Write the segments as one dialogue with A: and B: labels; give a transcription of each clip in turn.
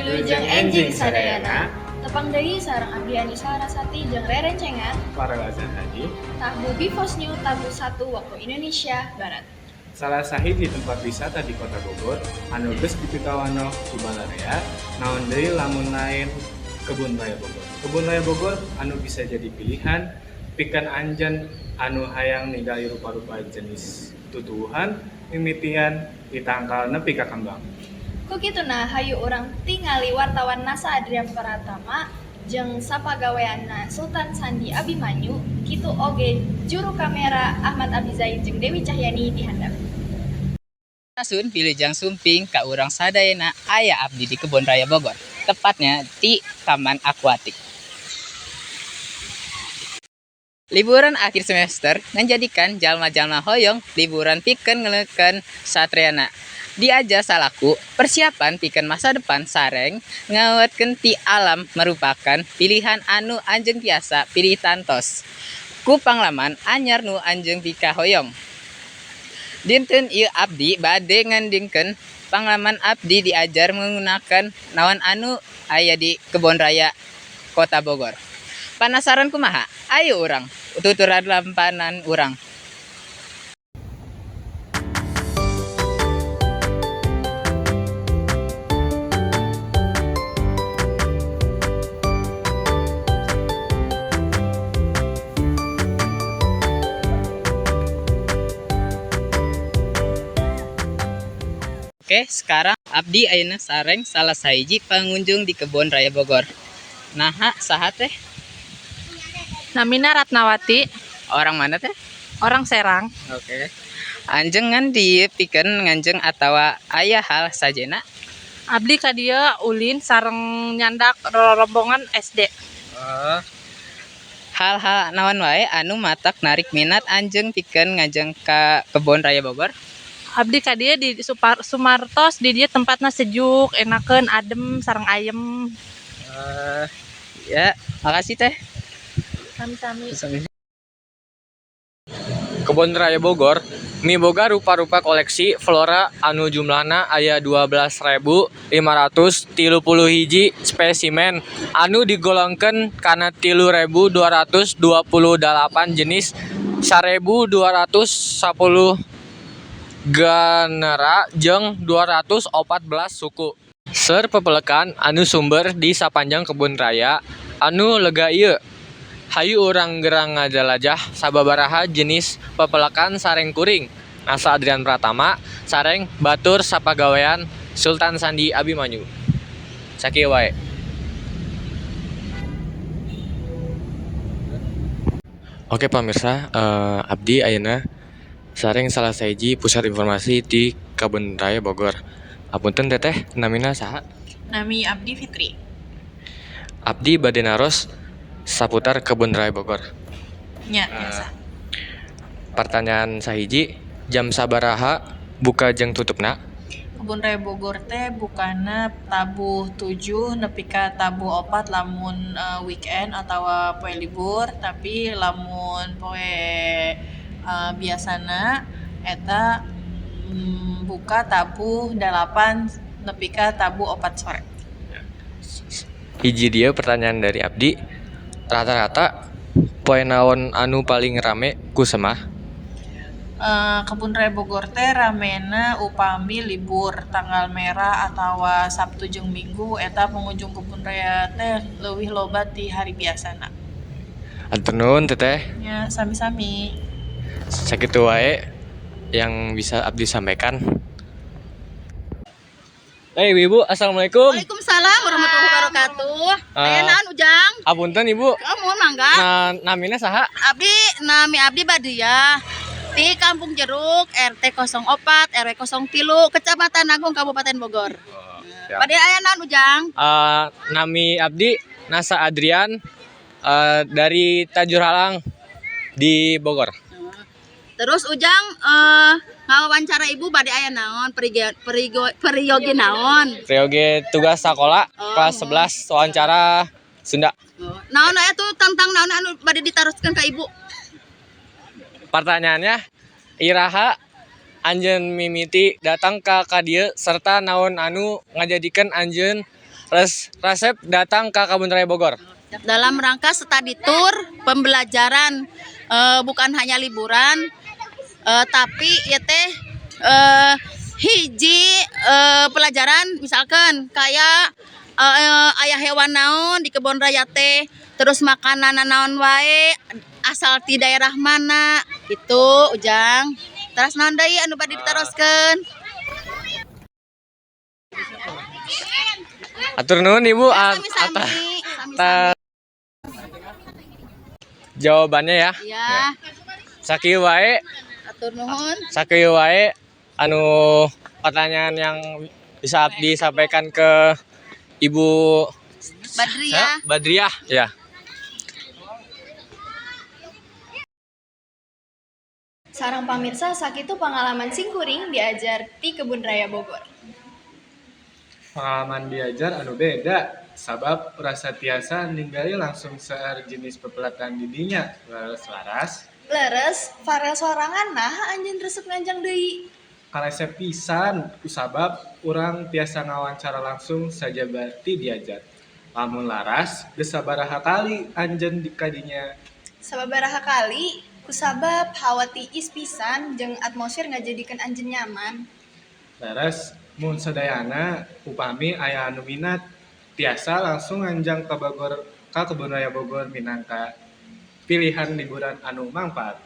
A: Wilujeng enjing sadayana. Tepang deui sareng abdi Anisa Larasati jeung rerencengan
B: Farel Azan Hadi.
A: Tabuh Bivos News tabuh 1 waktu Indonesia Barat.
B: Salah sahiji tempat wisata di Kota Bogor anu geus dipikawanoh ku balarea, naon deui lamun lain Kebun Raya Bogor. Kebun Raya Bogor anu bisa jadi pilihan pikeun anjeun anu hayang ningali rupa-rupa jenis tutuwuhan mimitian ti tangkal nepi ka kembang.
A: Ku kituna hayu urang tingali wartawan Nasa Adrian Pratama jeung sapagaweanna Sultan Sandi Abimanyu, kitu oge juru kamera Ahmad Abizaid jeung Dewi Cahyani di handap.
C: Sun wilujeng sumping ka urang sadayana, aya abdi di Kebun Raya Bogor, tepatnya di Taman Akuatik. Liburan akhir semester menjadikan jalma-jalma hoyong liburan pikeun ngeleukeun satreana. Diajar salaku persiapan pikeun masa depan sareng ngawetkeun ti alam merupakan pilihan anu anjeun tiasa pilih tangtos ku pangalaman anyar nu anjeun pikahoyong. Dinten ieu abdi bade ngandengkeun pangalaman abdi diajar menggunakan naon anu aya di Kebon Raya Kota Bogor. Panasaran kumaha? Ayo urang tuturan lampanan urang. Oke, sekarang abdi ayeuna sareng salah sahiji pengunjung di Kebun Raya Bogor. Naha, saha teh?
D: Namina Ratnawati.
C: Orang mana teh?
D: Orang Serang.
C: Oke. Anjeun ngan dieu pikeun nganjeng atawa aya hal sajena?
D: Abdi ka dieu ulin sareng nyandak rombongan SD.
C: Oh. Hal-hal naon wae anu matak narik minat anjeun pikeun nganjeng ka Kebun Raya Bogor?
D: Abdi ka dieu di Sumartos, di dieu tempatna sejuk, enakeun, adem sareng ayem.
C: Ya, makasih teh.
D: Sami-sami.
E: Kebun Raya Bogor miboga rupa-rupa koleksi flora anu jumlahna aya 12.531 spesimen anu digolongkeun kana 3.228 jenis, 1.210 genera jeung 214 suku. Seueur pepelekan anu sumber di sapanjang kebun raya anu lega ieu. Hayu urang gerang ngajalajah sababaraha jenis pepelekan sareng kuring Nasa Adrian Pratama sareng batur sapagawean Sultan Sandi Abimanyu. Sakieu wae. Oke pamirsa, abdi ayeuna sareng salah sahiji pusat informasi di Kebun Raya Bogor. Apunten teteh, namina saha?
D: Nami abdi Fitri.
E: Abdi bade naros saputar Kebun Raya Bogor.
D: Nya, biasa.
E: Pertanyaan sahiji, jam sabaraha buka jeung tutupna?
D: Kebun Raya Bogor teh bukana tabuh 7 nepi ka tabuh 4 lamun weekend atawa poe libur, tapi lamun poe biasana eta buka tabuh 8 nepi ka tabuh 4 sore.
E: Hiji dia pertanyaan dari abdi, rata-rata poe naon anu paling rame ku semah?
D: Kebun Raya Bogor teh ramena upami libur tanggal merah atawa Sabtu jeung Minggu, eta pengunjung Kebun Raya teh leuwih loba ti hari biasana.
E: Hatur nuhun teteh.
D: Ya, sami-sami.
E: Sakitu wae yang bisa abdi sampaikan. Hey ibu, assalamualaikum.
F: Waalaikumsalam warahmatullahi wabarakatuh. Aya naon Ujang?
E: Apunten ibu.
F: Oh, mohon mangga.
E: Nah, namina saha?
F: Abdi nami abdi Badia di Kampung Jeruk RT 04 RW 03 Kecamatan Nanggung, Kabupaten Bogor.
E: Oh, siap.
F: Bade aya naon Ujang?
E: Nami abdi Nasa Adrian, dari Tajur Halang di Bogor.
F: Terus Ujang, ngawawancara ibu bade aya naon, perioge naon?
E: Perioge tugas sekolah.
F: Oh.
E: Kelas 11 wawancara Sunda.
F: Oh. Naon aya tuh tentang naon anu bade ditaroskeun ka ibu?
E: Pertanyaannya, iraha anjeun mimiti datang ka kadieu serta naon anu ngajadikeun anjeun Resep datang ke Kebun Raya Bogor?
F: Dalam rangka study tour pembelajaran, bukan hanya liburan, tapi ya teh hiji pelajaran, misalkan kayak aya hewan naon di kebun raya teh, terus makanan naon wae, asal di daerah mana gitu. Ujang, terus naon deui anu bade ditaroskeun?
E: Hatur nuhun, Ibu.
F: Sami-sami. Sami-sami.
E: Jawabannya ya.
F: Ya.
E: Sakieu wae,
F: Hatur nuhun.
E: Sakieu wae anu pertanyaan yang bisa disampaikan ke Ibu
F: Badriah.
E: Badriah ya.
A: Sareng pamirsa, sakitu pengalaman simkuring diajar ti Kebun Raya Bogor.
B: Pengalaman diajar anu beda, sabab rasa tiasa ningali langsung seueur jenis pepelakan di dinya. Leres, Laras?
A: Leres, Farel sorangan, nah anjeun resep nganjang deui?
B: Karesep pisan kusabab urang tiasa ngawancara langsung sajaba ti diajar. Lamun Laras geus sabaraha kali anjeun di kadinya?
A: Sababaraha kali, kusabab hawa tiis pisan jeung atmosfer ngajadikeun anjeun nyaman.
B: Leres, mun sadayana upami aya anu minat tiasa langsung nganjang ka Bogor, ka Kebun Raya Bogor minangka pilihan liburan anu mangpaat.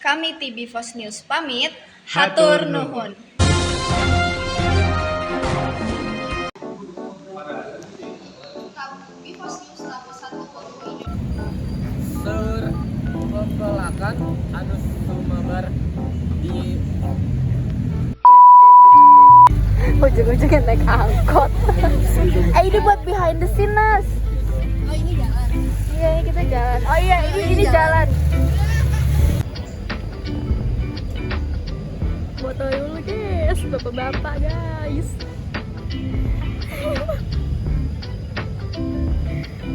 A: Kami ti Bivos News pamit,
B: Hatur
A: hatur nuhun.
B: Nuhun.
E: Seur pepelakan anu sumebar di
G: Ujung-ujungnya naik angkot. Eh, ini buat behind the scene, Nas.
F: Oh, ini jalan.
G: Iya, ini kita jalan. Oh iya, ini jalan. Foto dulu, guys, bapak-bapak, guys.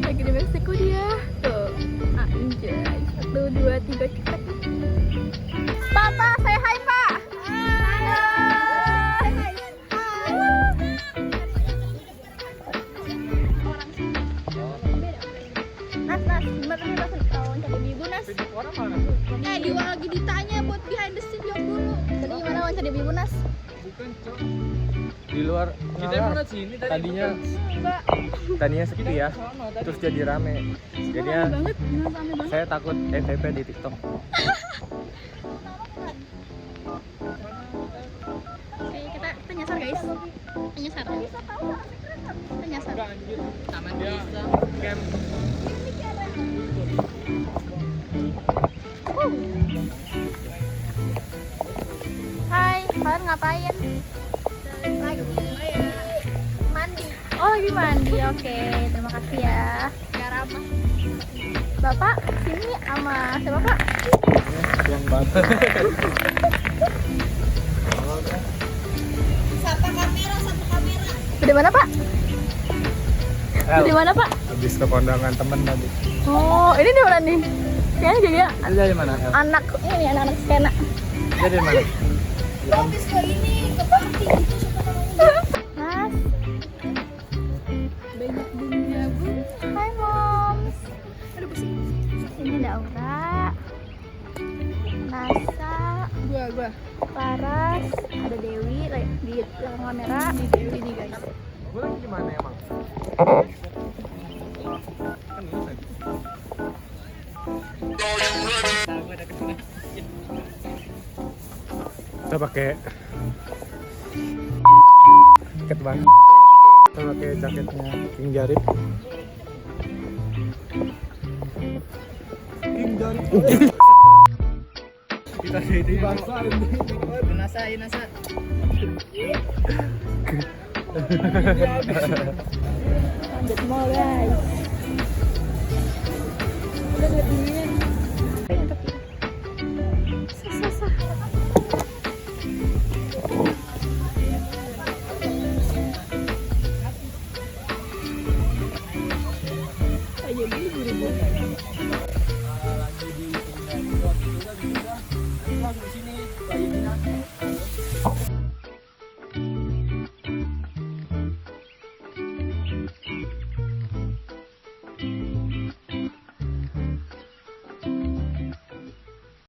G: Lagi di Meksiko dia. Tuh, anjay. Satu, dua, tiga, cepat. Papa, say hi, Pak. Halo. Hai. Nas, Nas, gimana nih, Nas, wawancara ibu, Nas? Eh, di lagi ditanya buat behind the scene, jawab dulu. Tadi gimana wawancara ibu, Nas?
E: Di luar kita emang sini tadi. Tadinya tadinya sepi ya, terus jadi rame jadinya.
G: Rame banget, beneran rame banget.
E: Saya takut FYP di TikTok.
G: Oke, kita nyasar, guys. Kita nyasar. Kita nyasar.
E: Taman bisa camp.
G: Hai, kalian ngapain? Lagi mandi. Oh, lagi mandi. Oke, terima kasih ya. Bapak sini sama siapa, Pak?
B: Yang banget.
F: Sapa kamera, sapa kamera.
G: Dari mana, Pak? Dari mana, Pak?
B: Habis ke kondangan temen tadi.
G: Oh, ini dari mana nih? Kayaknya jadi
B: Ini dari mana? El?
G: anak ini anak-anak skena.
B: Ini dari mana?
F: Habis ke ini ke party gitu siapa namanya?
G: Mas. Banyak bunga bunga. Hai, Moms. Aduh, pusing. Ini ada Aura, Nasa, gua, Laras, ada Dewi di belakang kamera. Ini Dewi nih, guys.
B: Gue lagi gimana emang? Kan lu tadi. Kita pakai jaket banget. Kita pakai jaketnya King Jarib. King Jarib. Kita jadi bangsa ini.
C: Nasa, ayo Nasa.
G: Lanjut mall, guys. Udah lihat dingin. Sah, sah, sah. Ayo beli buru-buru.
E: Lagi di